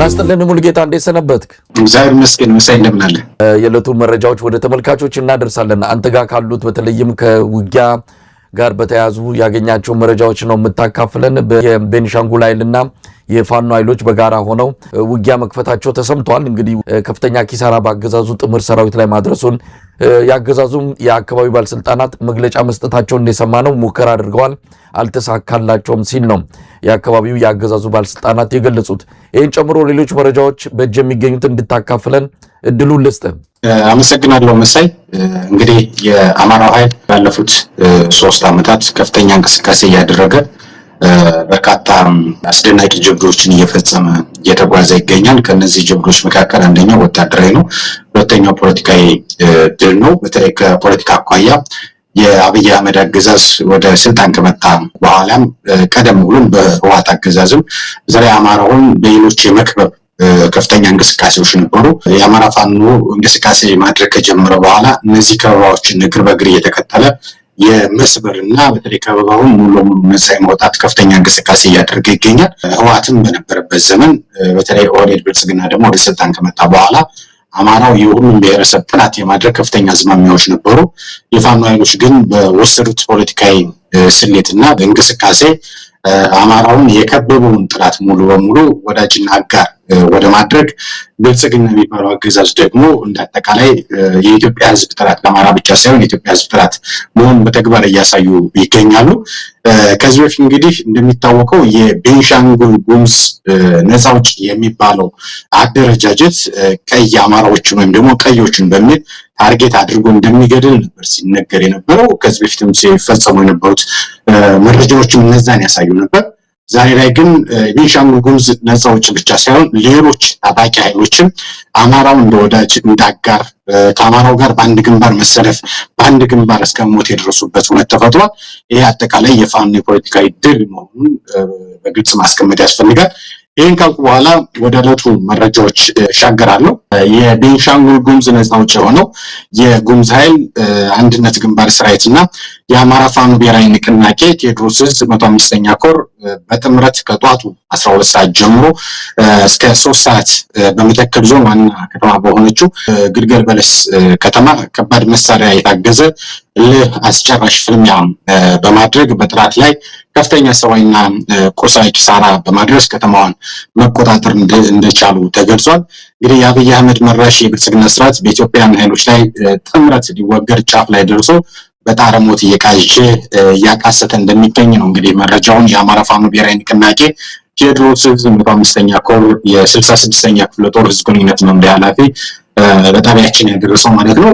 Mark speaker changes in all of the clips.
Speaker 1: ይስጥልን ሙሉጌታ፣ እንዴት ሰነበትክ?
Speaker 2: እግዚአብሔር ይመስገን። መሳይ እንደምን አለ?
Speaker 1: የዕለቱ መረጃዎች ወደ ተመልካቾች እናደርሳለን። አንተ ጋር ካሉት በተለይም ከውጊያ ጋር በተያያዙ ያገኛቸው መረጃዎች ነው የምታካፍለን። የቤኒሻንጉል ኃይልና የፋኖ ኃይሎች በጋራ ሆነው ውጊያ መክፈታቸው ተሰምቷል። እንግዲህ ከፍተኛ ኪሳራ በአገዛዙ ጥምር ሰራዊት ላይ ማድረሱን የአገዛዙም የአካባቢ ባለስልጣናት መግለጫ መስጠታቸውን እንደሰማ ነው። ሙከራ አድርገዋል፣ አልተሳካላቸውም ሲል ነው የአካባቢው የአገዛዙ ባለስልጣናት የገለጹት። ይህን ጨምሮ ሌሎች መረጃዎች በእጅ የሚገኙት እንድታካፍለን እድሉን ልስጥ።
Speaker 2: አመሰግናለሁ መሳይ። እንግዲህ የአማራው ኃይል ባለፉት 3 ዓመታት ከፍተኛ እንቅስቃሴ እያደረገ በርካታ አስደናቂ ጀብዶችን እየፈጸመ እየተጓዘ ይገኛል። ከነዚህ ጀብዶች መካከል አንደኛው ወታደራዊ ነው፣ ሁለተኛው ፖለቲካዊ ድል ነው። በተለይ ከፖለቲካ አኳያ የአብይ አህመድ አገዛዝ ወደ ስልጣን ከመጣ በኋላም ቀደም ብሎም በህወሓት አገዛዝም በተለይ አማራውን በሌሎች የመክበብ ከፍተኛ እንቅስቃሴዎች ነበሩ። የአማራ ፋኖ እንቅስቃሴ ማድረግ ከጀመረ በኋላ እነዚህ ከበባዎችን እግር በእግር እየተከተለ የመስበር እና በተለይ ከበባውን ሙሉ ለሙሉ ነፃ የማውጣት ከፍተኛ እንቅስቃሴ እያደረገ ይገኛል። ህወሓትም በነበረበት ዘመን በተለይ ኦህዴድ ብልጽግና ደግሞ ወደ ስልጣን ከመጣ በኋላ አማራው የሁሉም ብሔረሰብ ጥናት የማድረግ ከፍተኛ አዝማሚያዎች ነበሩ። የፋኖ ኃይሎች ግን በወሰዱት ፖለቲካዊ ስሌትና እንቅስቃሴ አማራውን የከበበውን ጥላት ሙሉ በሙሉ ወዳጅና አጋር ወደ ማድረግ፣ ብልጽግና የሚባለው አገዛዝ ደግሞ እንደ አጠቃላይ የኢትዮጵያ ሕዝብ ጥላት፣ ለአማራ ብቻ ሳይሆን የኢትዮጵያ ሕዝብ ጥላት መሆኑን በተግባር እያሳዩ ይገኛሉ። ከዚህ በፊት እንግዲህ እንደሚታወቀው የቤንሻንጉል ጉሙዝ ነፃ አውጪ የሚባለው አደረጃጀት ቀይ አማራዎችን ወይም ደግሞ ቀዮችን በሚል target አድርጎ እንደሚገድል ነበር ሲነገር የነበረው። ከዚህ በፊትም ሲፈጸሙ የነበሩት መረጃዎችም እነዛን ያሳዩ ነበር። ዛሬ ላይ ግን ቤንሻንጉል ጉሙዝ ነፃ አውጪ ብቻ ሳይሆን ሌሎች ታጣቂ ኃይሎችም አማራው እንደ ወዳጅ፣ እንደ አጋር ከአማራው ጋር በአንድ ግንባር መሰለፍ፣ በአንድ ግንባር እስከ ሞት የደረሱበት እውነት ተፈጥሯል። ይህ አጠቃላይ የፋኖ የፖለቲካዊ ድል መሆኑን በግልጽ ማስቀመጥ ያስፈልጋል። ይህን ካልኩ በኋላ ወደ ዕለቱ መረጃዎች እሻገራለሁ። የቤንሻንጉል ጉሙዝ ነፃ አውጪ የሆነው የጉሙዝ ኃይል አንድነት ግንባር ሰራዊት እና የአማራ ፋኖ ብሔራዊ ንቅናቄ ቴዎድሮስ ዕዝ 105ኛ ኮር በጥምረት ከጧቱ 12 ሰዓት ጀምሮ እስከ 3 ሰዓት በመተከል ዞን ዋና ከተማ በሆነችው ግልገል በለስ ከተማ ከባድ መሳሪያ የታገዘ እልህ አስጨራሽ ፍልሚያ በማድረግ በጠላት ላይ ከፍተኛ ሰብአዊና ቁሳዊ ኪሳራ በማድረስ ከተማዋን መቆጣጠር እንደቻሉ ተገልጿል። እንግዲህ የአብይ አህመድ መራሽ የብልጽግና ስርዓት በኢትዮጵያውያን ኃይሎች ላይ ጥምረት ሊወገድ ጫፍ ላይ ደርሶ በጣረ ሞት እየቃዠ እያቃሰተ እንደሚገኝ ነው እንግዲህ መረጃውን የአማራ ፋኖ ብሔራዊ ንቅናቄ ቴዎድሮስ ዕዝ 105ኛ ኮር የ66ኛ ክፍለ ጦር ህዝብ ግንኙነት መምሪያ ኃላፊ ለጣቢያችን ያደረሰው ማለት ነው።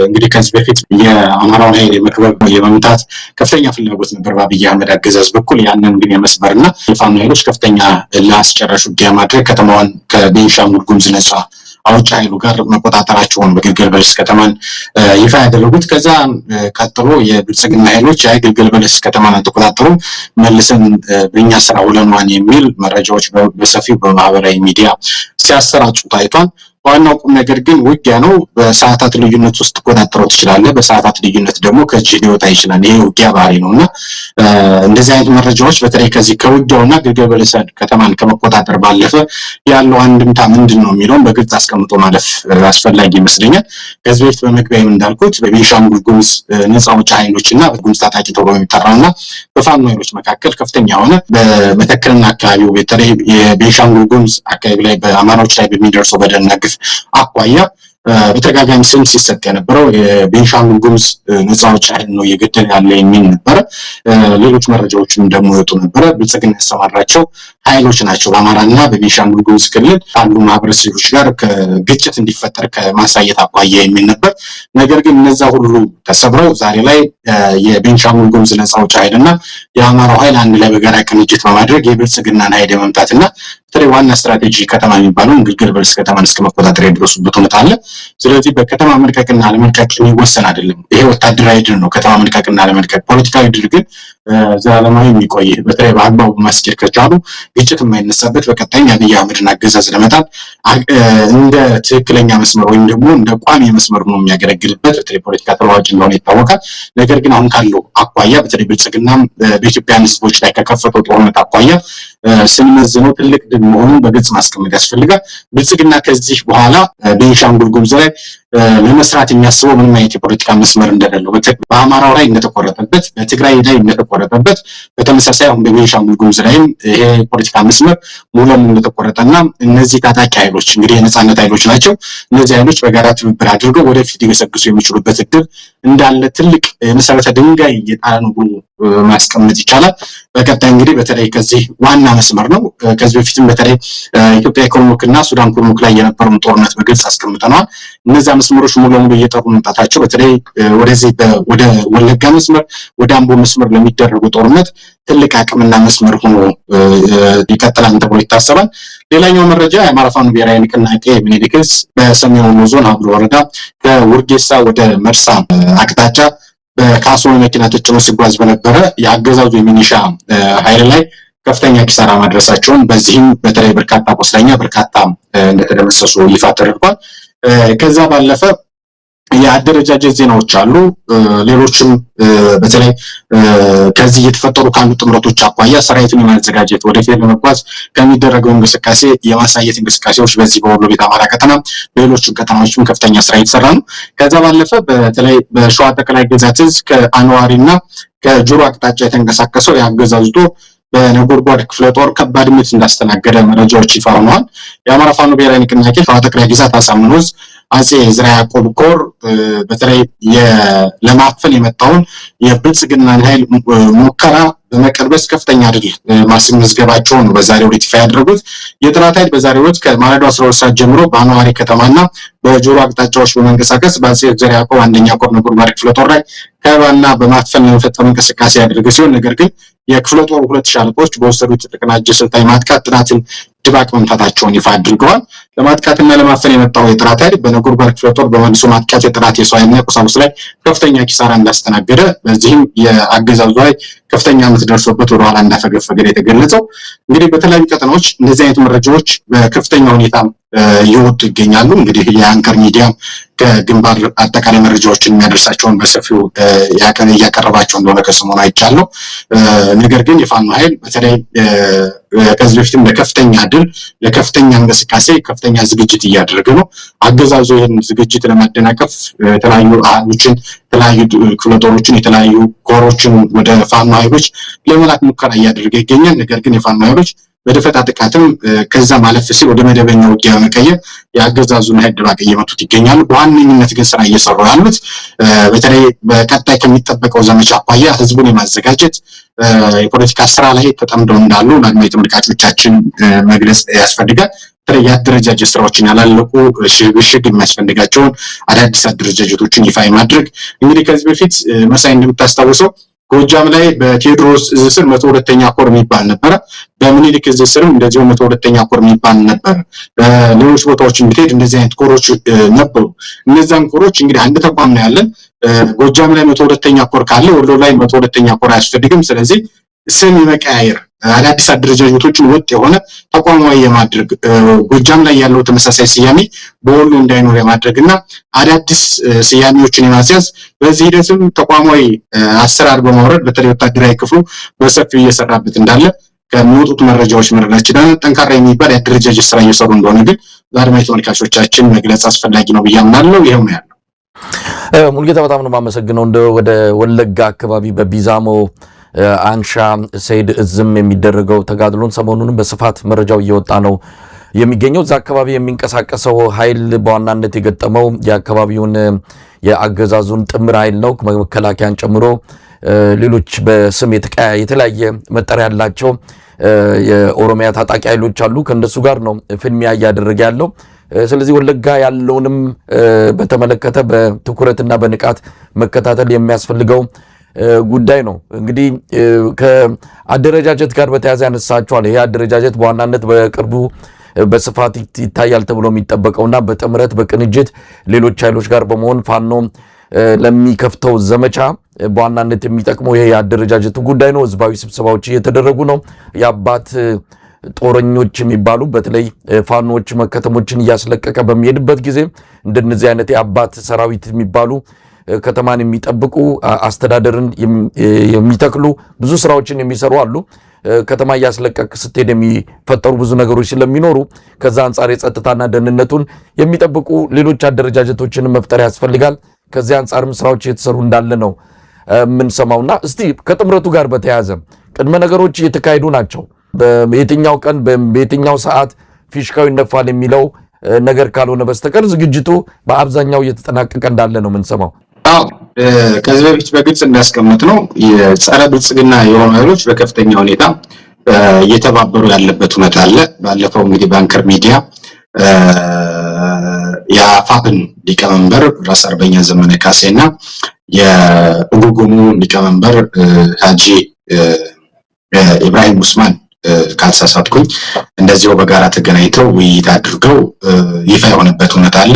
Speaker 2: እንግዲህ ከዚህ በፊት የአማራውን ኃይል የመክበብ፣ የመምታት ከፍተኛ ፍላጎት ነበር በአብይ አህመድ አገዛዝ በኩል። ያንን ግን የመስበርና የፋኖ ኃይሎች ከፍተኛ ለአስጨራሽ ውጊያ ማድረግ ከተማዋን ከቤንሻንጉል ጉሙዝ ነፃ አውጪ ኃይሉ ጋር መቆጣጠራቸውን በግልገል በለስ ከተማን ይፋ ያደረጉት። ከዛ ቀጥሎ የብልጽግና ኃይሎች አይ ግልገል በለስ ከተማን አልተቆጣጠሩም፣ መልሰን በእኛ ስራ ውለኗን የሚል መረጃዎች በሰፊው በማህበራዊ ሚዲያ ሲያሰራጩ ታይቷል። ዋናው ቁም ነገር ግን ውጊያ ነው። በሰዓታት ልዩነት ውስጥ ትቆጣጠረው ትችላለህ። በሰዓታት ልዩነት ደግሞ ከእጅ ሊወጣ ይችላል። ይሄ ውጊያ ባህሪ ነው እና እንደዚህ አይነት መረጃዎች በተለይ ከዚህ ከውጊያውና ግልገል በለስ ከተማን ከመቆጣጠር ባለፈ ያለው አንድምታ ምንድን ነው የሚለውን በግልጽ አስቀምጦ ማለፍ አስፈላጊ ይመስለኛል። ከዚህ በፊት በመግቢያም እንዳልኩት በቤንሻንጉል ጉሙዝ ነፃ አውጪ ኃይሎች እና በጉሙዝ ታጣቂ ተብሎ የሚጠራው እና በፋኖ ኃይሎች መካከል ከፍተኛ የሆነ በመተከልና አካባቢው በተለይ የቤንሻንጉል ጉሙዝ አካባቢ ላይ በአማራዎች ላይ በሚደርሰው በደልና ግፍ አኳያ በተደጋጋሚ ስም ሲሰጥ የነበረው የቤንሻንጉል ጉሙዝ ነፃ አውጪ ኃይል ነው እየገደለ ያለ የሚል ነበረ። ሌሎች መረጃዎችም ደግሞ ይወጡ ነበረ። ብልጽግና ያሰማራቸው ኃይሎች ናቸው በአማራና በቤንሻንጉል ጉሙዝ ክልል ካሉ ማህበረሰቦች ጋር ግጭት እንዲፈጠር ከማሳየት አኳያ የሚል ነበር። ነገር ግን እነዛ ሁሉ ተሰብረው ዛሬ ላይ የቤንሻንጉል ጉሙዝ ነፃ አውጪ ኃይል እና የአማራው ኃይል አንድ ላይ በጋራ ቅንጅት በማድረግ የብልጽግናን ኃይል የመምታትና በተለይ ዋና ስትራቴጂ ከተማ የሚባለውን ግልገል በለስ ከተማን እስከ መቆጣጠር የደረሱበት ሁኔታ አለ። ስለዚህ በከተማ መልቀቅና አለመልቀቅ የሚወሰን አይደለም። ይሄ ወታደራዊ ድል ነው፣ ከተማ መልቀቅና አለመልቀቅ። ፖለቲካዊ ድል ግን ዘላለማዊ የሚቆይ፣ በተለይ በአግባቡ ማስኬድ ከቻሉ ግጭት የማይነሳበት፣ በቀጣይም የአብይ አህመድን አገዛዝ ለመጣል እንደ ትክክለኛ መስመር ወይም ደግሞ እንደ ቋሚ መስመር ነው የሚያገለግልበት፣ በተለይ ፖለቲካ ተለዋዋጭ እንደሆነ ይታወቃል። ነገር ግን አሁን ካለው አኳያ በተለይ ብልጽግናም በኢትዮጵያን ሕዝቦች ላይ ከከፈተው ጦርነት አኳያ ስንመዝነው ትልቅ ድል መሆኑን በግልጽ ማስቀመጥ ያስፈልጋል። ብልጽግና ከዚህ በኋላ ቤንሻንጉል ጉሙዝ ላይ ለመስራት የሚያስበው ምንም አይነት የፖለቲካ መስመር እንደሌለው፣ በአማራው ላይ እንደተቆረጠበት፣ በትግራይ ላይ እንደተቆረጠበት፣ በተመሳሳይ አሁን በቤንሻንጉል ጉሙዝ ላይም ይሄ የፖለቲካ መስመር ሙሉ ለሙሉ እንደተቆረጠና እነዚህ ታጣቂ ኃይሎች እንግዲህ የነጻነት ኃይሎች ናቸው። እነዚህ ኃይሎች በጋራ ትብብር አድርገው ወደፊት ሊገሰግሱ የሚችሉበት እድል እንዳለ ትልቅ የመሰረተ ድንጋይ እየጣለ ነው ብሎ ማስቀመጥ ይቻላል። በቀጣይ እንግዲህ በተለይ ከዚህ ዋና መስመር ነው። ከዚህ በፊትም በተለይ ኢትዮጵያ ኩርሙክ እና ሱዳን ኩርሙክ ላይ የነበረውን ጦርነት በግልጽ አስቀምጠነዋል። እነዚያ መስመሮች ሙሉ ለሙሉ እየጠሩ መምጣታቸው በተለይ ወደዚህ ወደ ወለጋ መስመር፣ ወደ አምቦ መስመር ለሚደረጉ ጦርነት ትልቅ አቅምና መስመር ሆኖ ይቀጥላል ተብሎ ይታሰባል። ሌላኛው መረጃ የአማራ ፋኖ ብሔራዊ ንቅናቄ ምኒልክ ዕዝ በሰሜን ወሎ ዞን ሀብሩ ወረዳ ከውርጌሳ ወደ መርሳ አቅጣጫ በካሶ መኪና ተጭኖ ሲጓዝ በነበረ የአገዛዙ የሚኒሻ ኃይል ላይ ከፍተኛ ኪሳራ ማድረሳቸውን፣ በዚህም በተለይ በርካታ ቆስለኛ፣ በርካታ እንደተደመሰሱ ይፋ ተደርጓል። ከዛ ባለፈ የአደረጃጀት ዜናዎች አሉ። ሌሎችም በተለይ ከዚህ እየተፈጠሩ ካሉ ጥምረቶች አኳያ ሰራዊቱን የማዘጋጀት፣ ወደፊት ለመጓዝ ከሚደረገው እንቅስቃሴ የማሳየት እንቅስቃሴዎች በዚህ በወሎ ቤት አማራ ቀጠና በሌሎችም ቀጠናዎችም ከፍተኛ ስራ እየተሰራ ነው። ከዛ ባለፈ በተለይ በሸዋ ጠቅላይ ግዛት ዕዝ ከአንዋሪና ከጆሮ አቅጣጫ የተንቀሳቀሰው የአገዛዙ ጦር በነጎድጓድ ክፍለ ጦር ከባድ ምት እንዳስተናገደ መረጃዎች ይፋ ሆነዋል። የአማራ ፋኖ ብሔራዊ ንቅናቄ ሸዋ ጠቅላይ ግዛት አሳምነው ዕዝ አጼ ዘርዓ ያዕቆብ ኮር በተለይ ለማፈን የመጣውን የብልጽግናን ኃይል ሙከራ በመቀልበስ ከፍተኛ ድል ማስመዝገባቸውን ነው በዛሬው ዕለት ይፋ ያደረጉት። የጠላት ኃይል በዛሬው ዕለት ከማለዳው 12 ሰዓት ጀምሮ በአንዋሪ ከተማና በጆሮ አቅጣጫዎች በመንቀሳቀስ በአጼ ዘርዓ ያዕቆብ አንደኛ ኮር ነጎድጓድ ክፍለ ጦር ላይ ከበባና በማፈን ለመፈጸም እንቅስቃሴ ያደረገ ሲሆን፣ ነገር ግን የክፍለ ጦሩ ሁለት ሻለቆች በወሰዱት የተቀናጀ ስልታዊ ማጥቃት ጠላትን ድባቅ መምታታቸውን ይፋ አድርገዋል። ለማጥቃትና ለማፈን የመጣው የጠላት ኃይል በነጎድጓድ ክፍለ ጦር በመልሶ ማጥቃት የጠላት የሰው ኃይልና ቁሳቁስ ላይ ከፍተኛ ኪሳራ እንዳስተናገደ፣ በዚህም የአገዛዙ ላይ ከፍተኛ ምት ደርሶበት ወደኋላ እንዳፈገፈገ የተገለጸው። እንግዲህ በተለያዩ ቀጠናዎች እንደዚህ አይነት መረጃዎች በከፍተኛ ሁኔታ እየወጡ ይገኛሉ። እንግዲህ የአንከር ሚዲያ ከግንባር አጠቃላይ መረጃዎችን የሚያደርሳቸውን በሰፊው እያቀረባቸው እንደሆነ ከሰሞኑ አይቻለሁ። ነገር ግን የፋኖ ኃይል በተለይ ከዚህ በፊትም ለከፍተኛ ድል፣ ለከፍተኛ እንቅስቃሴ ከፍተኛ ዝግጅት እያደረገ ነው። አገዛዙ ይህን ዝግጅት ለማደናቀፍ የተለያዩ አሃዶችን፣ የተለያዩ ክፍለ ጦሮችን፣ የተለያዩ ኮሮችን ወደ ፋኖ ኃይሎች ለመላክ ሙከራ እያደረገ ይገኛል። ነገር ግን የፋኖ ኃይሎች በደፈጣ ጥቃትም ከዛ ማለፍ ሲል ወደ መደበኛ ውጊያ በመቀየር የአገዛዙን ኃይል ድባቅ እየመቱት ይገኛሉ። በዋነኝነት ግን ስራ እየሰሩ ያሉት በተለይ በቀጣይ ከሚጠበቀው ዘመቻ አኳያ ህዝቡን የማዘጋጀት የፖለቲካ ስራ ላይ ተጠምደው እንዳሉ ለአድማጭ ተመልካቾቻችን መግለጽ ያስፈልጋል። በተለይ የአደረጃጀት ስራዎችን፣ ያላለቁ ሽግሽግ የሚያስፈልጋቸውን አዳዲስ አደረጃጀቶችን ይፋ የማድረግ፣ እንግዲህ ከዚህ በፊት መሳይ እንደምታስታውሰው ጎጃም ላይ በቴዎድሮስ እዝ ስር 102ኛ ኮር የሚባል ነበረ። በምኒልክ እዝ ስርም እንደዚሁ 102ኛ ኮር የሚባል ነበር። ሌሎች ቦታዎች ብትሄድ እንደዚህ አይነት ኮሮች ነበሩ። እነዛን ኮሮች እንግዲህ አንድ ተቋም ነው ያለን። ጎጃም ላይ 102ኛ ኮር ካለ ወሎ ላይ 102ኛ ኮር አያስፈልግም። ስለዚህ ስም የመቀያየር፣ አዳዲስ አደረጃጀቶችን ወጥ የሆነ ተቋማዊ የማድረግ፣ ጎጃም ላይ ያለው ተመሳሳይ ስያሜ በወሎ እንዳይኖር የማድረግ እና አዳዲስ ስያሜዎችን የማስያዝ፣ በዚህ ሂደትም ተቋማዊ አሰራር በማውረድ በተለይ ወታደራዊ ክፍሉ በሰፊው እየሰራበት እንዳለ ከሚወጡት መረጃዎች መረዳት ችለናል። ጠንካራ የሚባል የአደረጃጀት ስራ እየሰሩ እንደሆነ ግን ለአድማጭ ተመልካቾቻችን መግለጽ አስፈላጊ ነው ብዬ አምናለሁ። ይኸው ነው ያለው።
Speaker 1: ሙሉጌታ፣ በጣም ነው የማመሰግነው። እንደ ወደ ወለጋ አካባቢ በቢዛሞ አንሻ ሰይድ እዝም የሚደረገው ተጋድሎን ሰሞኑንም በስፋት መረጃው እየወጣ ነው የሚገኘው። እዛ አካባቢ የሚንቀሳቀሰው ኃይል በዋናነት የገጠመው የአካባቢውን የአገዛዙን ጥምር ኃይል ነው። መከላከያን ጨምሮ ሌሎች በስም የተለያየ መጠሪያ ያላቸው የኦሮሚያ ታጣቂ ኃይሎች አሉ። ከእነሱ ጋር ነው ፍልሚያ እያደረገ ያለው። ስለዚህ ወለጋ ያለውንም በተመለከተ በትኩረትና በንቃት መከታተል የሚያስፈልገው ጉዳይ ነው። እንግዲህ ከአደረጃጀት ጋር በተያያዘ ያነሳቸዋል። ይሄ አደረጃጀት በዋናነት በቅርቡ በስፋት ይታያል ተብሎ የሚጠበቀውና በጥምረት በቅንጅት ሌሎች ኃይሎች ጋር በመሆን ፋኖ ለሚከፍተው ዘመቻ በዋናነት የሚጠቅመው ይሄ የአደረጃጀቱ ጉዳይ ነው። ህዝባዊ ስብሰባዎች እየተደረጉ ነው። የአባት ጦረኞች የሚባሉ፣ በተለይ ፋኖዎች ከተሞችን እያስለቀቀ በሚሄድበት ጊዜ እንደነዚህ አይነት የአባት ሰራዊት የሚባሉ ከተማን የሚጠብቁ፣ አስተዳደርን የሚተክሉ፣ ብዙ ስራዎችን የሚሰሩ አሉ። ከተማ እያስለቀቅ ስትሄድ የሚፈጠሩ ብዙ ነገሮች ስለሚኖሩ ከዛ አንጻር የጸጥታና ደህንነቱን የሚጠብቁ ሌሎች አደረጃጀቶችን መፍጠር ያስፈልጋል። ከዚህ አንጻርም ስራዎች እየተሰሩ እንዳለ ነው የምንሰማውና እስቲ ከጥምረቱ ጋር በተያያዘ ቅድመ ነገሮች እየተካሄዱ ናቸው። በየትኛው ቀን በየትኛው ሰዓት ፊሽካው ይነፋል የሚለው ነገር ካልሆነ በስተቀር ዝግጅቱ በአብዛኛው እየተጠናቀቀ እንዳለ ነው የምንሰማው።
Speaker 2: አዎ፣ ከዚህ በፊት በግልጽ እንዳስቀመጥ ነው የጸረ ብልጽግና የሆኑ ኃይሎች በከፍተኛ ሁኔታ እየተባበሩ ያለበት ሁኔታ አለ። ባለፈው እንግዲህ ባንከር ሚዲያ የአፋብን ሊቀመንበር ራስ አርበኛ ዘመነ ካሴና የኡጉጉሙ ሊቀመንበር ሀጂ ኢብራሂም ኡስማን ካልሳሳትኩኝ እንደዚሁ በጋራ ተገናኝተው ውይይት አድርገው ይፋ የሆነበት ሁኔታ አለ።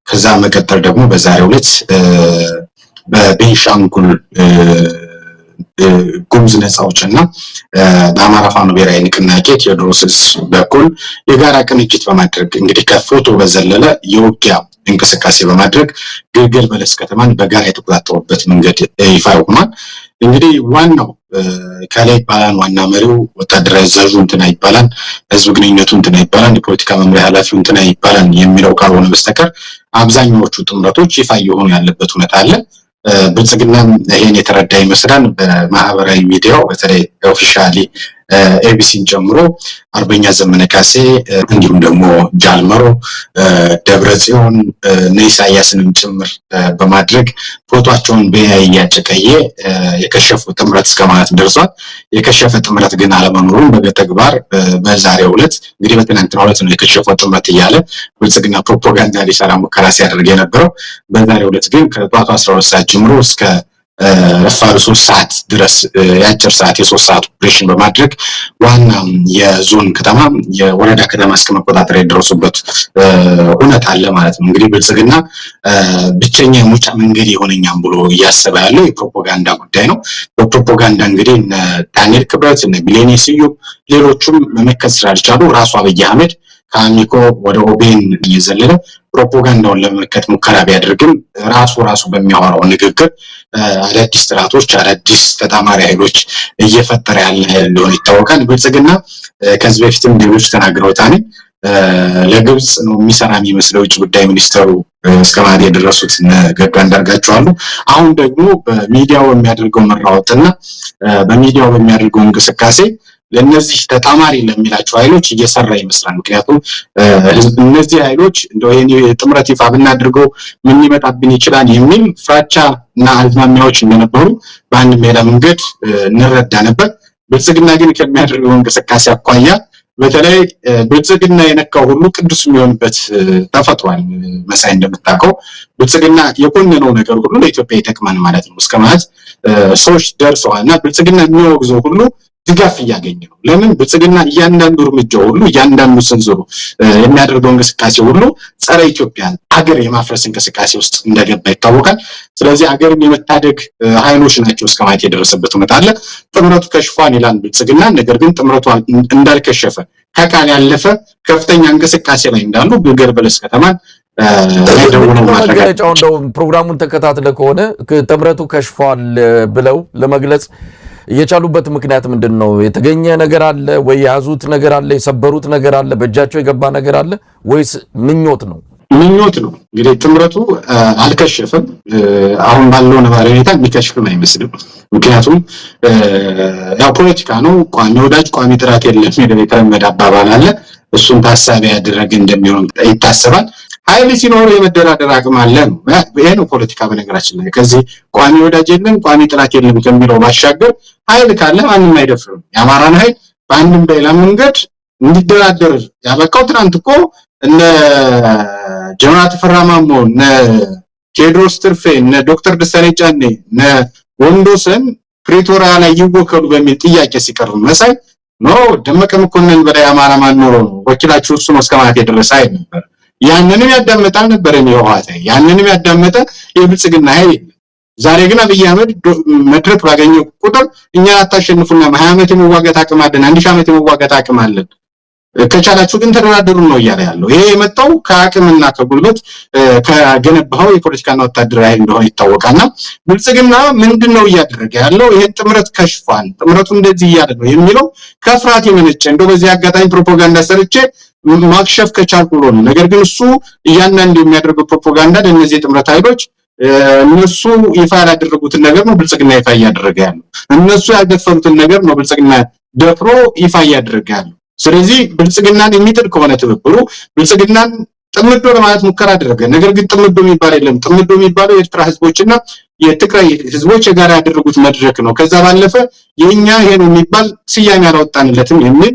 Speaker 2: ከዛ መቀጠል ደግሞ በዛሬው ዕለት በቤንሻንጉል ጉሙዝ ነፃ አውጪና በአማራ ፋኖ ብሔራዊ ንቅናቄ ቴዎድሮስ ዕዝ በኩል የጋራ ቅንጅት በማድረግ እንግዲህ ከፎቶ በዘለለ የውጊያ እንቅስቃሴ በማድረግ ግልገል በለስ ከተማን በጋራ የተቆጣጠሩበት መንገድ ይፋ ሆኗል። እንግዲህ ዋናው ከላይ ይባላል፣ ዋና መሪው ወታደራዊ አዛዡ እንትና ይባላል፣ ህዝብ ግንኙነቱ እንትና ይባላል፣ የፖለቲካ መምሪያ ኃላፊው እንትና ይባላል የሚለው ካልሆነ በስተቀር አብዛኛዎቹ ጥምረቶች ይፋ እየሆኑ ያለበት ሁኔታ አለ። ብልጽግናም ይሄን የተረዳ ይመስላል። በማህበራዊ ሚዲያው በተለይ officially ኤቢሲን ጨምሮ አርበኛ ዘመነ ካሴ እንዲሁም ደግሞ ጃልመሮ፣ ደብረ ጽዮን እነ ኢሳያስንም ጭምር በማድረግ ፎቶቸውን በ AI እያጨቀየ የከሸፉ ጥምረት እስከ ማለት ደርሷል። የከሸፈ ጥምረት ግን አለመኖሩን በተግባር በዛሬው ዕለት እንግዲህ በትናንትናው ዕለት ነው የከሸፈው ጥምረት እያለ ብልጽግና ፕሮፓጋንዳ ሊሰራ ሙከራ ሲያደርግ የነበረው። በዛሬው ዕለት ግን ከጠዋቱ 12 ሰዓት ጀምሮ እስከ ረፋዱ 3 ሰዓት ድረስ የአጭር ሰዓት የ3 ሰዓት ኦፕሬሽን በማድረግ ዋና የዞን ከተማ የወረዳ ከተማ እስከ መቆጣጠር የደረሱበት እውነት አለ ማለት ነው። እንግዲህ ብልጽግና ብቸኛ የመውጫ መንገድ የሆነኛም ብሎ እያሰበ ያለው የፕሮፓጋንዳ ጉዳይ ነው። በፕሮፓጋንዳ እንግዲህ እነ ዳንኤል ክብረት፣ እነ ቢሌኔ ስዩም ሌሎቹም መመከት ስላልቻሉ ራሱ አብይ አህመድ ከአሚኮ ወደ ኦቤን እየዘለለ ፕሮፓጋንዳውን ለመመከት ሙከራ ቢያደርግም ራሱ በሚያወራው ንግግር አዳዲስ ጥራቶች አዳዲስ ተጣማሪ ኃይሎች እየፈጠረ ያለ ኃይል እንደሆነ ይታወቃል። ብልጽግና ከዚህ በፊትም ሌሎች ተናግረውታል። ለግብጽ ነው የሚሰራ የሚመስለው ውጭ ጉዳይ ሚኒስተሩ እስከ ማለት የደረሱት ገዱ አንዳርጋቸው አሉ። አሁን ደግሞ በሚዲያው በሚያደርገው መራወጥና በሚዲያው በሚያደርገው እንቅስቃሴ ለነዚህ ተጣማሪ ለሚላቸው ኃይሎች እየሰራ ይመስላል። ምክንያቱም እነዚህ ኃይሎች እንደው ይሄን ጥምረት ይፋ ብናድርገው ምን ሊመጣብን ይችላል የሚል ፍራቻ እና አዝማሚያዎች እንደነበሩ በአንድ ሌላ መንገድ እንረዳ ነበር። ብልጽግና ግን ከሚያደርገው እንቅስቃሴ አኳያ በተለይ ብልጽግና የነካው ሁሉ ቅዱስ የሚሆንበት ተፈጥሯል። መሳይ እንደምታውቀው ብልጽግና የኮነነው ነገር ሁሉ ለኢትዮጵያ ይጠቅማል ማለት ነው እስከ ማለት ሰዎች ደርሰዋልና ብልጽግና የሚወግዘው ሁሉ ድጋፍ እያገኘ ነው። ለምን ብልጽግና እያንዳንዱ እርምጃው ሁሉ እያንዳንዱ ስንዝሩ የሚያደርገው እንቅስቃሴ ሁሉ ጸረ ኢትዮጵያ አገር የማፍረስ እንቅስቃሴ ውስጥ እንደገባ ይታወቃል። ስለዚህ አገርን የመታደግ ኃይሎች ናቸው እስከ ማለት የደረሰበት ሁኔታ አለ። ጥምረቱ ከሽፏል ይላል ብልጽግና። ነገር ግን ጥምረቱ እንዳልከሸፈ ከቃል ያለፈ ከፍተኛ እንቅስቃሴ ላይ እንዳሉ ግልገል በለስ ከተማን
Speaker 1: መገለጫው እንደው ፕሮግራሙን ተከታትለ ከሆነ ጥምረቱ ከሽፏል ብለው ለመግለጽ የቻሉበት ምክንያት ምንድን ነው? የተገኘ ነገር አለ ወይ? የያዙት ነገር አለ? የሰበሩት ነገር አለ? በእጃቸው የገባ ነገር አለ ወይስ ምኞት ነው?
Speaker 2: ምኞት ነው። እንግዲህ ጥምረቱ አልከሸፈም። አሁን ባለው ነባራዊ ሁኔታ የሚከሽፍም አይመስልም። ምክንያቱም ያው ፖለቲካ ነው። ቋሚ ወዳጅ ቋሚ ጥራት የለም የሚል የተለመደ አባባል አለ። እሱን ታሳቢ ያደረገ እንደሚሆን ይታሰባል። ኃይል ሲኖር የመደራደር አቅም አለ ነው። ይሄ ነው ፖለቲካ። በነገራችን ላይ ከዚህ ቋሚ ወዳጅ የለም ቋሚ ጥላት የለም ከሚለው ባሻገር ኃይል ካለ ማንም አይደፍርም። የአማራን ኃይል በአንድም በሌላ መንገድ እንዲደራደር ያበቃው ትናንት እኮ እነ ጀነራል ተፈራ ማሞ፣ እነ ቴዎድሮስ ትርፌ፣ እነ ዶክተር ደሳለኝ ጫኔ፣ እነ ወንዶሰን ፕሪቶሪያ ላይ ይወከሉ በሚል ጥያቄ ሲቀርብ መሳይ no ደመቀ መኮንን በላይ አማራ ማን ኖሮ ነው ወኪላችሁ እሱ ነው እስከ ማለት የደረሰ ኃይል ነበር። ያንንም ያዳመጠ አልነበረም የህወሓት ኃይል፣ ያንንም ያዳመጠ የብልጽግና ኃይል የለም። ዛሬ ግን አብይ አህመድ መድረክ ባገኘው ቁጥር እኛ አታሸንፉና 20 ዓመት የመዋጋት አቅም አለን፣ 1000 ዓመት የመዋጋት አቅም አለን፣ ከቻላችሁ ግን ተደራደሩ ነው እያለ ያለው። ይሄ የመጣው ከአቅምና ከጉልበት ከገነባው የፖለቲካና ወታደራዊ ኃይል እንደሆነ ይታወቃልና ብልጽግና ምንድነው እያደረገ ያለው? ይሄ ጥምረት ከሽፏል፣ ጥምረቱ እንደዚህ እያለ ነው የሚለው ከፍርሃት የመነጨ እንደው በዚህ አጋጣሚ ፕሮፓጋንዳ ሰርቼ ማክሸፍ ከቻልኩ ብሎ ነው። ነገር ግን እሱ እያንዳንዱ የሚያደርገው ፕሮፓጋንዳ ለእነዚህ የጥምረት ኃይሎች እነሱ ይፋ ያላደረጉትን ነገር ነው ብልጽግና ይፋ እያደረገ ያለው። እነሱ ያልደፈሩትን ነገር ነው ብልጽግና ደፍሮ ይፋ እያደረገ ያለው። ስለዚህ ብልጽግናን የሚጥል ከሆነ ትብብሩ ብልጽግናን ጥምዶ ለማለት ሙከራ አደረገ። ነገር ግን ጥምዶ የሚባል የለም። ጥምዶ የሚባለው የኤርትራ ህዝቦችና የትግራይ ህዝቦች የጋራ ያደረጉት መድረክ ነው። ከዛ ባለፈ የኛ ይሄ ነው የሚባል ስያሜ አላወጣንለትም የሚል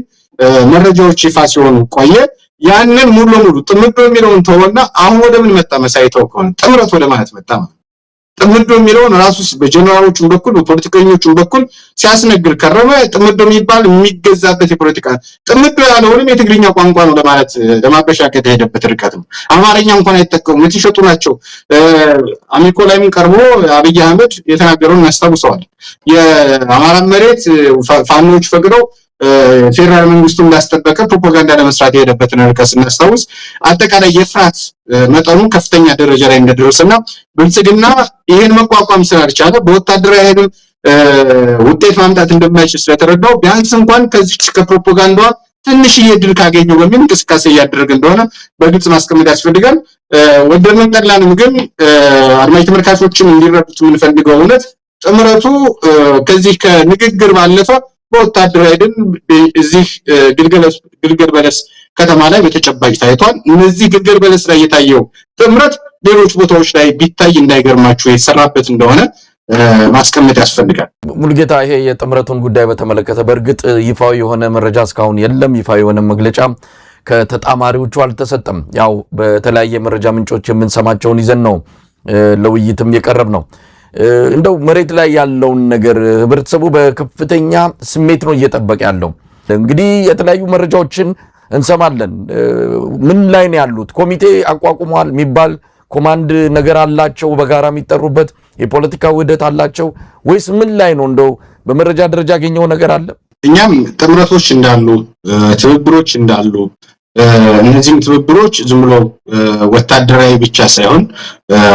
Speaker 2: መረጃዎች ይፋ ሲሆኑ ቆየ። ያንን ሙሉ ለሙሉ ጥምዶ የሚለውን ተወና አሁን ወደ ምን መጣ? መሳይተው ከሆነ ጥምረት ወደ ማለት መጣ። ጥምዶ የሚለውን ራሱ በጀነራሎቹም በኩል በፖለቲከኞቹም በኩል ሲያስነግር ከረመ። ጥምዶ የሚባል የሚገዛበት የፖለቲካ ጥምዶ ያለውንም የትግርኛ ቋንቋ ነው ለማለት ለማበሻቀጥ የተሄደበት ርቀት ነው። አማርኛ እንኳን አይጠቀሙም፣ የተሸጡ ናቸው። አሚኮ ላይም ቀርቦ አብይ አህመድ የተናገረውን እናስታውሰዋል። የአማራ መሬት ፋኖች ፈቅደው ፌዴራል መንግስቱ እንዳስጠበቀ ፕሮፓጋንዳ ለመስራት የሄደበትን ርቀት ስናስታውስ አጠቃላይ የፍርሃት መጠኑ ከፍተኛ ደረጃ ላይ እንደደረሰና ብልጽግና ይሄን መቋቋም ስላልቻለ በወታደራዊ ኃይልም ውጤት ማምጣት እንደማይችል ስለተረዳው ቢያንስ እንኳን ከዚች ከፕሮፓጋንዳዋ ትንሽዬ ድል ካገኘው በሚል እንቅስቃሴ እያደረገ እንደሆነ በግልጽ ማስቀመጥ ያስፈልጋል። ወደድንም ጠላንም ግን አድማጭ ተመልካቾችም እንዲረዱት የምንፈልገው እውነት ጥምረቱ ከዚህ ከንግግር ባለፈ በወታደራዊ ድል እዚህ ግልገል በለስ ከተማ ላይ በተጨባጭ ታይቷል። እነዚህ ግልገል በለስ ላይ የታየው ጥምረት ሌሎች ቦታዎች ላይ ቢታይ እንዳይገርማችሁ የተሰራበት እንደሆነ ማስቀመጥ ያስፈልጋል።
Speaker 1: ሙሉጌታ፣ ይሄ የጥምረቱን ጉዳይ በተመለከተ በእርግጥ ይፋዊ የሆነ መረጃ እስካሁን የለም። ይፋዊ የሆነ መግለጫ ከተጣማሪዎቹ አልተሰጠም። ያው በተለያየ መረጃ ምንጮች የምንሰማቸውን ይዘን ነው ለውይይትም የቀረብ ነው። እንደው መሬት ላይ ያለውን ነገር ህብረተሰቡ በከፍተኛ ስሜት ነው እየጠበቀ ያለው። እንግዲህ የተለያዩ መረጃዎችን እንሰማለን። ምን ላይ ነው ያሉት? ኮሚቴ አቋቁመዋል የሚባል ኮማንድ ነገር አላቸው፣ በጋራ የሚጠሩበት የፖለቲካ ውህደት አላቸው ወይስ ምን ላይ ነው? እንደው በመረጃ ደረጃ ያገኘው ነገር አለ?
Speaker 2: እኛም ጥምረቶች እንዳሉ፣ ትብብሮች እንዳሉ፣ እነዚህም ትብብሮች ዝም ብሎ ወታደራዊ ብቻ ሳይሆን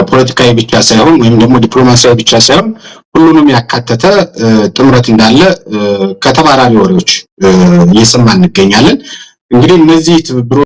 Speaker 2: ፖለቲካዊ ብቻ ሳይሆን ወይም ደግሞ ዲፕሎማሲያዊ ብቻ ሳይሆን ሁሉንም ያካተተ ጥምረት እንዳለ ከተባራሪ ወሬዎች እየሰማን እንገኛለን። እንግዲህ እነዚህ ትብብሮች